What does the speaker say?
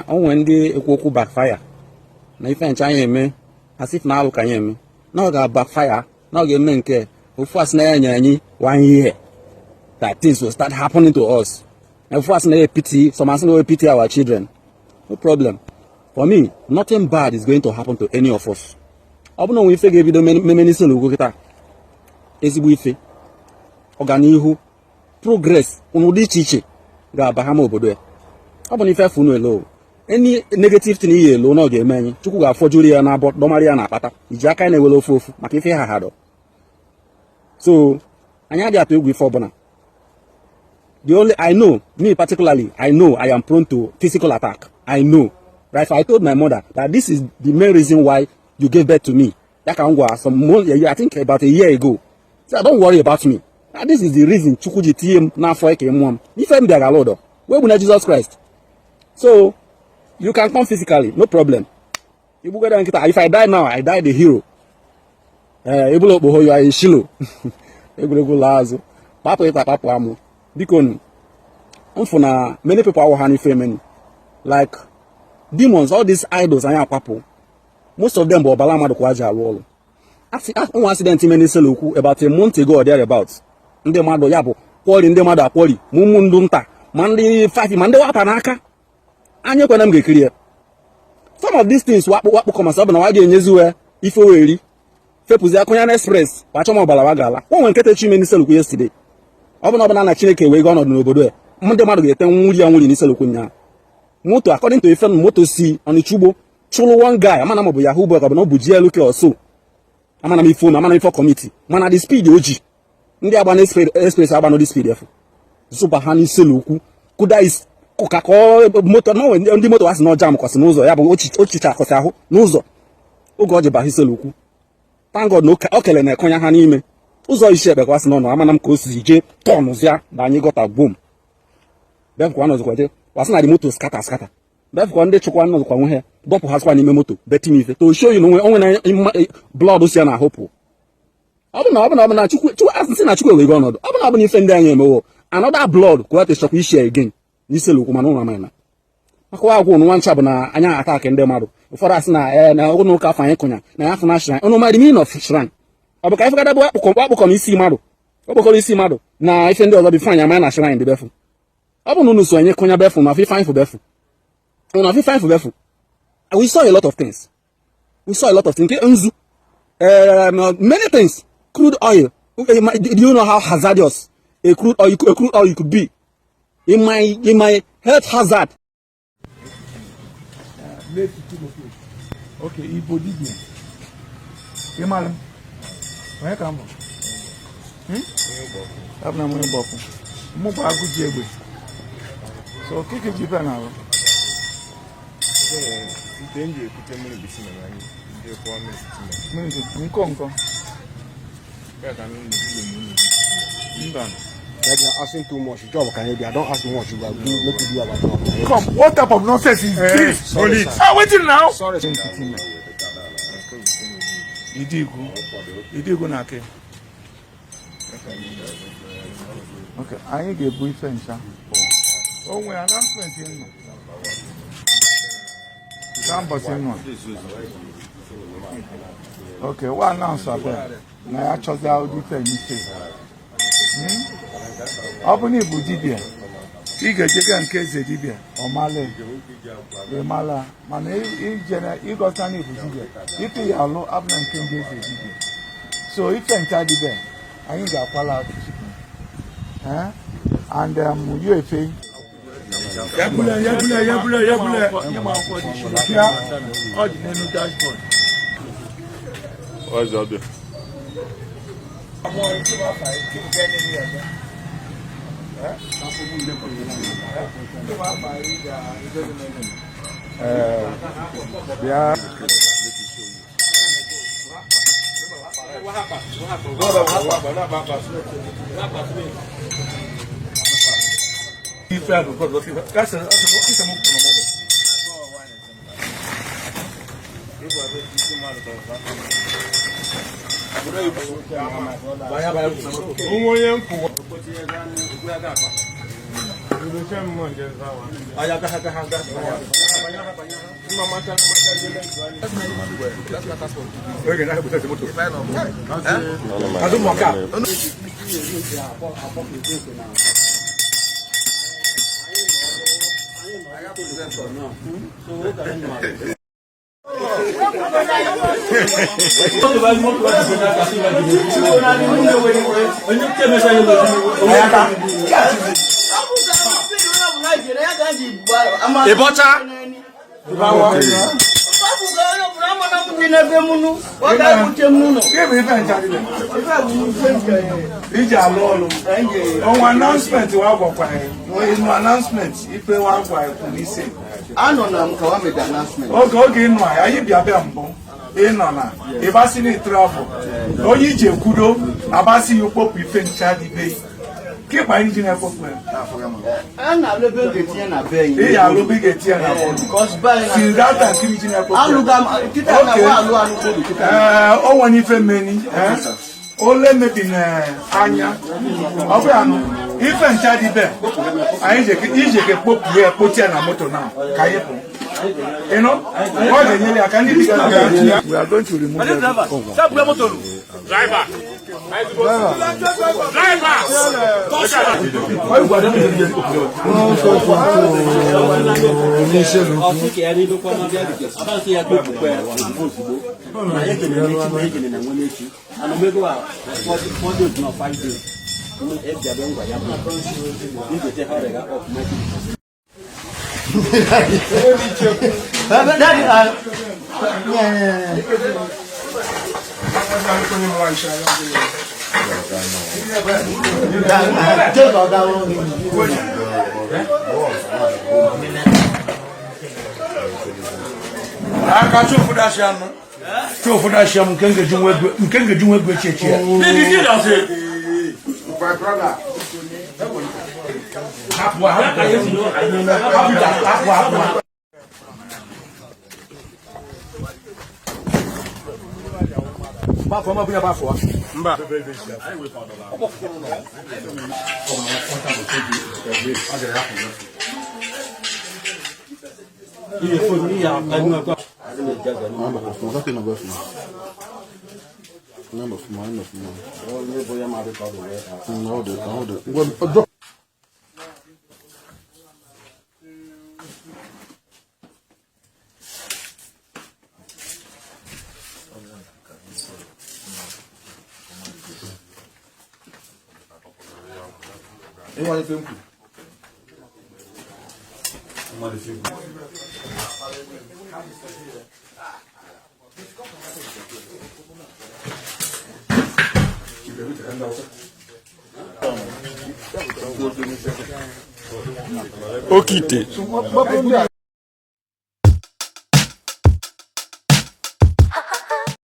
O nwere ndị ekwu okwu backfire na ife ncha anyị eme, as if na alụ ka anyị eme, na ọ ga-backfire, na ọ ga-eme nke ofu asị na ya nyere anyị one year that things will start happening to us. Ofu asị na ya pity some, asị na ya pity our children. No problem for me, nothing bad is going to happen to any of us. Ọ bụrụ na onwe ife ga-ebido meme n'isi ụlọ kịta, ezigbo ife ọganihu, progress n'ụdị iche iche ga-aba ha ma obodo ya. Ọ bụ na ife funu elo, any negative thing iyi elo na ọ ga-eme anyị, Chukwu ga-afọjuru ya n'abọ dọmarị ya na akpata iji aka ya na-ewere ofu ofu maka ife ha ha. So anyị adịghị atụ egwu ife ọbụla. The only I know, me particularly, I know I am prone to physical attack. I know, right? I told my mother that this is the main reason why you gave birth to me. Ya ka m gwa some months, I think about a year ago. So don't worry about me. That this is the reason Chukwu ji tinye m n'afọ eke mụọ m. Ife m bịara ala ụdọ wee gbuna Jesus Christ. So you can come physically, no problem. Igbugoro nkịta, if I die now, I die the hero. Ee, ebula okpogho, you are a shilo. Egwuregwu laa azụ. Kpapụ ịta, kpapụ amụ. Biko nu, mfụ na many people awụ ha n'ife emenu. Like demons, all these idols anyị akwapụ. Most of them bụ ọbara mmadụ kwa ji alụ ọrụ. Nwa accident mere n'Isele Ukwu about a month ago or thereabout. Ndị mmadụ ya bụ kwọri, ndị mmadụ akwọri, ma ụmụ ndụ nta, ma ndị five, ma ndị wapa n'aka. Anya ekwena m ga-ekiri ya. Some of these things wakpo wakpo kọmasị, ọ bụ na wa ga-enyezi we ife weri fepụzi akụnya na express wachọ m ọbara wa ga-ala. O nwere nketa chi ime n'Isele Ukwu yesterday. Ọ bụ na ọ bụ na Chineke wee gaa ọnọdụ n'obodo ya, ndị mmadụ ga-ete nwuri ya nwuri n'Isele Ukwu nyaa. Moto, according to ife, moto si Ọnịcha ugbo chụrụ one guy, amana m ọ bụ yahoo boy ka ọ bụ na ọ bụ GLK or so, amana m ife ome, amana m ife committee, mana the speed o ji ndị agba na express agba n'ụdị speed efu zụba ha n'Isele Ukwu kụda is ka ka ọ moto na onwe ndị moto asị na ọjam kwasị n'ụzọ ya bụ ochicha akọsị ahụ n'ụzọ oge ọ ji ba Isele Ukwu. Thank God na o kele na ekonya ha n'ime ụzọ isi ekpe kwasị n'ọnụ, amana m ka o si jee tọnụzịa banye gọta gbom befukwa nọzikwa je wasị na the moto scatter scatter, befukwa ndị chụkwa nọzikwa nwe ha dọpụ ha sịkwa n'ime moto betim ife to show you na onwe onwe na blood si ya na ahụ pụ. Ọ bụ na ọ bụ na ọ bụ na Chukwu, Chukwu asị na Chukwu ewego ọnọdụ. Ọ bụ na ọ bụ na ife ndị anyị emewo another blood ka ọ chọkwa isi again n'Isele Ukwu, mana ụlọ amaghị na maka wa agwụ nwa ncha bụ na anya attack ndị mmadụ. Ụfọdụ asị na ee, na ụlọ ụka afọ anyị kụnya na ya afọ na shrine. Ụnụ ma the meaning of shrine? Ọ bụ ka ife gada bụ akpụkọ akpụkọ m isi mmadụ, okpokọrọ isi mmadụ na ife ndị ọzọ bifo anyị amanya na shrine dị befu. Ọ bụ na unu so anyị kụnya befu ma ife anyị fụ befu, unu afọ ife anyị fụ befu. We saw a lot of things, we saw a lot of things. Nke nzu, many things, crude oil. Do you know how hazardous a crude oil could be in my health hazard? Late Timothy. Okay, Igbo dibịa. Ị mara m? Onye ka m bụ? Abụ na m onye gbọkụ. Mụ bụ agụ ji egbe. So kike ji ife na-arụ. Ite m ji ekute mmiri bụ si na anyị ndị kwụọ mmiri si Mmiri si nkọ nkọ. na ya ka m na-ebule m unu. Mba. Like you're asking too much. Job can you be? I don't ask much. You do make you do our job. Come, what type of nonsense is this? Sorry, sir. Ah, waiting now. Sorry, sir. Idigu. Idigu na ke. Okay, anyị ga-ebu ife ncha. O nwere announcement nọ. Ka mbọsị nọ. Okay, wa announce abịa na ya chọzi ụdị ife n'ike. Ọ bụ na ịbụ dibịa, ị ga-ejega nke eze dibịa, ọ mala ị mala, mana ije na ịghọta na ịbụ dibịa, ife ya alụ abụ na nke ndị eze dibịa. So ife ncha dibịa anyị ga-akwala Chukwu. Eh? And you efe. Yabule, yabule, yabule, yabule. Bịa, ọ dị n'elu dashboard. Ọzọ bịa. Ọmọ tí wọ́n fà yìí, kí n fẹ́ nínú ẹ̀jẹ̀. Tí wọ́n fà yìí dà ìfẹ́ nínú. Bịa. Ife a bụ kasa kasa m kwuru na mọbụ. Onwe onye nkwụwa. Ịbọcha. Iji alụ ọrụ ọnwa announcement wa gwakwa anyị ịnụ announcement ife wa gwa anyị kwuru ise. Anọ na m ka wa made announcement. Oge oge ịnụ anyị anyị bịa bịa mbụ ịnọ na ịbasị na travel onye iji ekwudo abasị ya ukpopụ ife ncha dị be kịkpa anyị ji na-ekpopụ ya. A na-alụ ebe m ga-etinye na be anyị. Ị ya alụ ebe ị ga-etinye na be. Because be anyị na- Since that time kiri ji na-ekpopụ ya. Alụga m kịta na Okay. wa alụ alụgo kịta. Ee, o nwere ife mmeni ole mebi na anya ọ bụ ya nụ ife ncha dị be anyị ije ka kpopụ ya kpotie na moto na ka anyị pụ ịnụ ọ ga-enyere aka ndị dịka. We are going to remove everything. Driver. Driver. Daddy, yeah. Take oga one. Aka chofu dashi anụ. Chofu dashi anụ nke ngeji nwa ego nke ngeji nwa ego echi echi ya. Hapụ hapụ hapụ hapụ hapụ. Bafọ ma bụ ya bafọ. Mba. Okite.